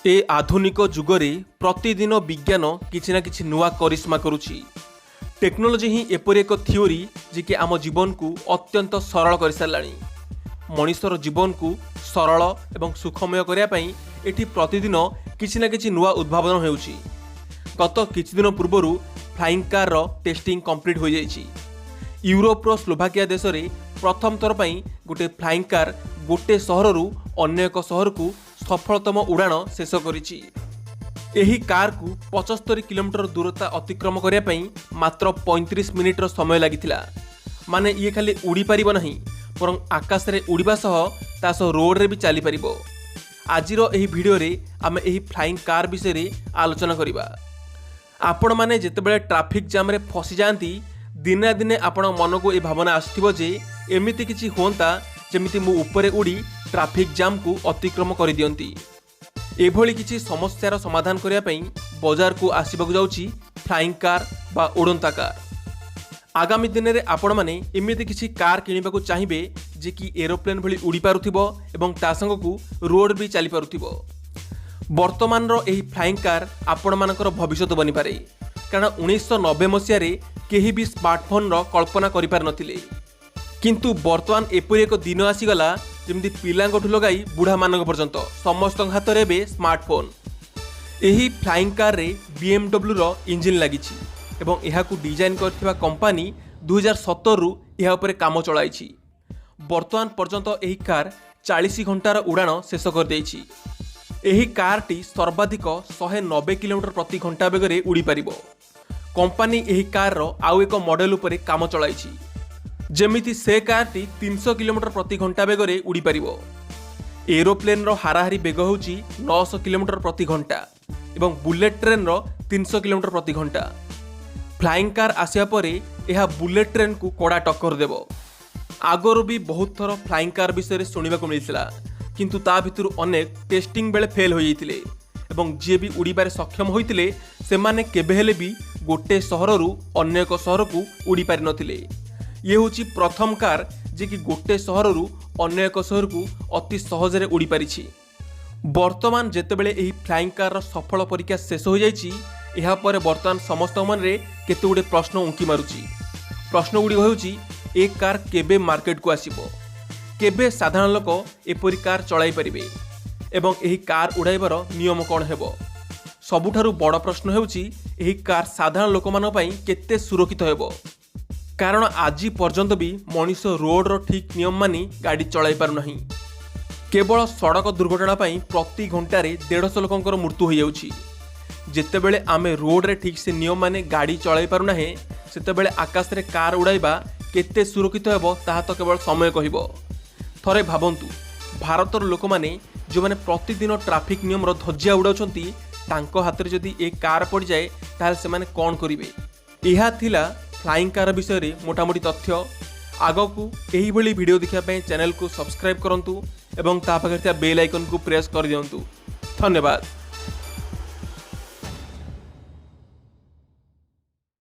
ଏ ଆଧୁନିକ ଯୁଗରେ ପ୍ରତିଦିନ ବିଜ୍ଞାନ କିଛି ନା କିଛି ନୂଆ କରିସ୍ମା କରୁଛି। ଟେକ୍ନୋଲୋଜି ହିଁ ଏପରି ଏକ ଥିଓରି, ଯିଏକି ଆମ ଜୀବନକୁ ଅତ୍ୟନ୍ତ ସରଳ କରିସାରିଲାଣି। ମଣିଷର ଜୀବନକୁ ସରଳ ଏବଂ ସୁଖମୟ କରିବା ପାଇଁ ଏଠି ପ୍ରତିଦିନ କିଛି ନା କିଛି ନୂଆ ଉଦ୍ଭାବନ ହେଉଛି। ଗତ କିଛି ଦିନ ପୂର୍ବରୁ ଫ୍ଲାଇଂ କାର୍ର ଟେଷ୍ଟିଂ କମ୍ପ୍ଲିଟ୍ ହୋଇଯାଇଛି। ୟୁରୋପର ସ୍ଲୋଭାକିଆ ଦେଶରେ ପ୍ରଥମ ଥର ପାଇଁ ଗୋଟେ ଫ୍ଲାଇଂ କାର୍ ଗୋଟେ ସହରରୁ ଅନ୍ୟ ଏକ ସହରକୁ ସଫଳତମ ଉଡ଼ାଣ ଶେଷ କରିଛି। ଏହି କାର୍କୁ 75 କିଲୋମିଟର ଦୂରତା ଅତିକ୍ରମ କରିବା ପାଇଁ ମାତ୍ର 35 ମିନିଟ୍ର ସମୟ ଲାଗିଥିଲା। ମାନେ ଇଏ ଖାଲି ଉଡ଼ିପାରିବ ନାହିଁ, ବରଂ ଆକାଶରେ ଉଡ଼ିବା ସହ ତା ସହ ରୋଡ଼ରେ ବି ଚାଲିପାରିବ। ଆଜିର ଏହି ଭିଡ଼ିଓରେ ଆମେ ଏହି ଫ୍ଲାଇଂ କାର୍ ବିଷୟରେ ଆଲୋଚନା କରିବା। ଆପଣମାନେ ଯେତେବେଳେ ଟ୍ରାଫିକ୍ ଜାମ୍ରେ ଫସିଯାଆନ୍ତି, ଦିନେ ନା ଦିନେ ଆପଣଙ୍କ ମନକୁ ଏ ଭାବନା ଆସୁଥିବ ଯେ ଏମିତି କିଛି ହୁଅନ୍ତା, ଯେମିତି ମୁଁ ଉପରେ ଉଡ଼ି ଟ୍ରାଫିକ୍ ଜାମ୍କୁ ଅତିକ୍ରମ କରିଦିଅନ୍ତି। ଏଭଳି କିଛି ସମସ୍ୟାର ସମାଧାନ କରିବା ପାଇଁ ବଜାରକୁ ଆସିବାକୁ ଯାଉଛି ଫ୍ଲାଇଂ କାର୍ ବା ଉଡ଼ନ୍ତା କାର୍। ଆଗାମୀ ଦିନରେ ଆପଣମାନେ ଏମିତି କିଛି କାର୍ କିଣିବାକୁ ଚାହିଁବେ, ଯେ କି ଏରୋପ୍ଲେନ୍ ଭଳି ଉଡ଼ିପାରୁଥିବ ଏବଂ ତା ସାଙ୍ଗକୁ ରୋଡ଼ ବି ଚାଲିପାରୁଥିବ। ବର୍ତ୍ତମାନର ଏହି ଫ୍ଲାଇଂ କାର୍ ଆପଣମାନଙ୍କର ଭବିଷ୍ୟତ ବନିପାରେ, କାରଣ 1990 ମସିହାରେ କେହି ବି ସ୍ମାର୍ଟଫୋନ୍ର କଳ୍ପନା କରିପାରିନଥିଲେ। କିନ୍ତୁ ବର୍ତ୍ତମାନ ଏପରି ଏକ ଦିନ ଆସିଗଲା, ଯେମିତି ପିଲାଙ୍କଠୁ ଲଗାଇ ବୁଢ଼ାମାନଙ୍କ ପର୍ଯ୍ୟନ୍ତ ସମସ୍ତଙ୍କ ହାତରେ ଏବେ ସ୍ମାର୍ଟଫୋନ୍। ଏହି ଫ୍ଲାଇଂ କାର୍ରେ ବିଏମ୍ଡବ୍ଲ୍ୟୁର ଇଞ୍ଜିନ୍ ଲାଗିଛି ଏବଂ ଏହାକୁ ଡିଜାଇନ୍ କରିଥିବା କମ୍ପାନୀ 2017ରୁ ଏହା ଉପରେ କାମ ଚଳାଇଛି। ବର୍ତ୍ତମାନ ପର୍ଯ୍ୟନ୍ତ ଏହି କାର୍ 40 ଘଣ୍ଟାର ଉଡ଼ାଣ ଶେଷ କରିଦେଇଛି। ଏହି କାର୍ଟି ସର୍ବାଧିକ 190 କିଲୋମିଟର ପ୍ରତି ଘଣ୍ଟା ବେଗରେ ଉଡ଼ିପାରିବ। କମ୍ପାନୀ ଏହି କାର୍ର ଆଉ ଏକ ମଡେଲ ଉପରେ କାମ ଚଳାଇଛି, ଯେମିତି ସେ କାର୍ଟି 300 କିଲୋମିଟର ପ୍ରତି ଘଣ୍ଟା ବେଗରେ ଉଡ଼ିପାରିବ। ଏରୋପ୍ଲେନ୍ର ହାରାହାରି ବେଗ ହେଉଛି 900 କିଲୋମିଟର ପ୍ରତି ଘଣ୍ଟା ଏବଂ ବୁଲେଟ୍ ଟ୍ରେନ୍ର 300 କିଲୋମିଟର ପ୍ରତି ଘଣ୍ଟା। ଫ୍ଲାଇଂ କାର୍ ଆସିବା ପରେ ଏହା ବୁଲେଟ୍ ଟ୍ରେନ୍କୁ କଡ଼ା ଟକ୍କର ଦେବ। ଆଗରୁ ବି ବହୁତ ଥର ଫ୍ଲାଇଂ କାର୍ ବିଷୟରେ ଶୁଣିବାକୁ ମିଳିଥିଲା, କିନ୍ତୁ ତା ଭିତରୁ ଅନେକ ଟେଷ୍ଟିଂ ବେଳେ ଫେଲ୍ ହୋଇଯାଇଥିଲେ ଏବଂ ଯିଏ ବି ଉଡ଼ିବାରେ ସକ୍ଷମ ହୋଇଥିଲେ, ସେମାନେ କେବେ ହେଲେ ବି ଗୋଟେ ସହରରୁ ଅନ୍ୟ ଏକ ସହରକୁ ଉଡ଼ିପାରିନଥିଲେ। ଇଏ ହେଉଛି ପ୍ରଥମ କାର୍, ଯିଏକି ଗୋଟେ ସହରରୁ ଅନ୍ୟ ଏକ ସହରକୁ ଅତି ସହଜରେ ଉଡ଼ିପାରିଛି। ବର୍ତ୍ତମାନ ଯେତେବେଳେ ଏହି ଫ୍ଲାଇଂ କାର୍ର ସଫଳ ପରୀକ୍ଷା ଶେଷ ହୋଇଯାଇଛି, ଏହାପରେ ବର୍ତ୍ତମାନ ସମସ୍ତଙ୍କ ମନରେ କେତେ ଗୁଡ଼ିଏ ପ୍ରଶ୍ନ ଉଙ୍କି ମାରୁଛି। ପ୍ରଶ୍ନଗୁଡ଼ିକ ହେଉଛି, ଏ କାର୍ କେବେ ମାର୍କେଟକୁ ଆସିବ? କେବେ ସାଧାରଣ ଲୋକ ଏପରି କାର୍ ଚଳାଇ ପାରିବେ ଏବଂ ଏହି କାର୍ ଉଡ଼ାଇବାର ନିୟମ କ'ଣ ହେବ? ସବୁଠାରୁ ବଡ଼ ପ୍ରଶ୍ନ ହେଉଛି, ଏହି କାର୍ ସାଧାରଣ ଲୋକମାନଙ୍କ ପାଇଁ କେତେ ସୁରକ୍ଷିତ ହେବ? କାରଣ ଆଜି ପର୍ଯ୍ୟନ୍ତ ବି ମଣିଷ ରୋଡ଼ର ଠିକ୍ ନିୟମ ମାନି ଗାଡ଼ି ଚଳାଇ ପାରୁନାହିଁ। କେବଳ ସଡ଼କ ଦୁର୍ଘଟଣା ପାଇଁ ପ୍ରତି ଘଣ୍ଟାରେ 150 ଲୋକଙ୍କର ମୃତ୍ୟୁ ହୋଇଯାଉଛି। ଯେତେବେଳେ ଆମେ ରୋଡ଼ରେ ଠିକ୍ ସେ ନିୟମ ମାନି ଗାଡ଼ି ଚଳାଇ ପାରୁନାହେଁ, ସେତେବେଳେ ଆକାଶରେ କାର୍ ଉଡ଼ାଇବା କେତେ ସୁରକ୍ଷିତ ହେବ, ତାହା ତ କେବଳ ସମୟ କହିବ। ଥରେ ଭାବନ୍ତୁ, ଭାରତର ଲୋକମାନେ ଯେଉଁମାନେ ପ୍ରତିଦିନ ଟ୍ରାଫିକ୍ ନିୟମର ଧଜ୍ଜିଆ ଉଡ଼ାଉଛନ୍ତି, ତାଙ୍କ ହାତରେ ଯଦି ଏ କାର୍ ପଡ଼ିଯାଏ, ତାହେଲେ ସେମାନେ କ'ଣ କରିବେ? ଏହା ଥିଲା ଫ୍ଲାଇଂ କାର୍ ବିଷୟରେ ମୋଟାମୋଟି ତଥ୍ୟ। ଆଗକୁ ଏହିଭଳି ଭିଡ଼ିଓ ଦେଖିବା ପାଇଁ ଚ୍ୟାନେଲକୁ ସବସ୍କ୍ରାଇବ୍ କରନ୍ତୁ ଏବଂ ତା ପାଖରେ ଥିବା ବେଲ୍ ଆଇକନ୍କୁ ପ୍ରେସ୍ କରିଦିଅନ୍ତୁ। ଧନ୍ୟବାଦ।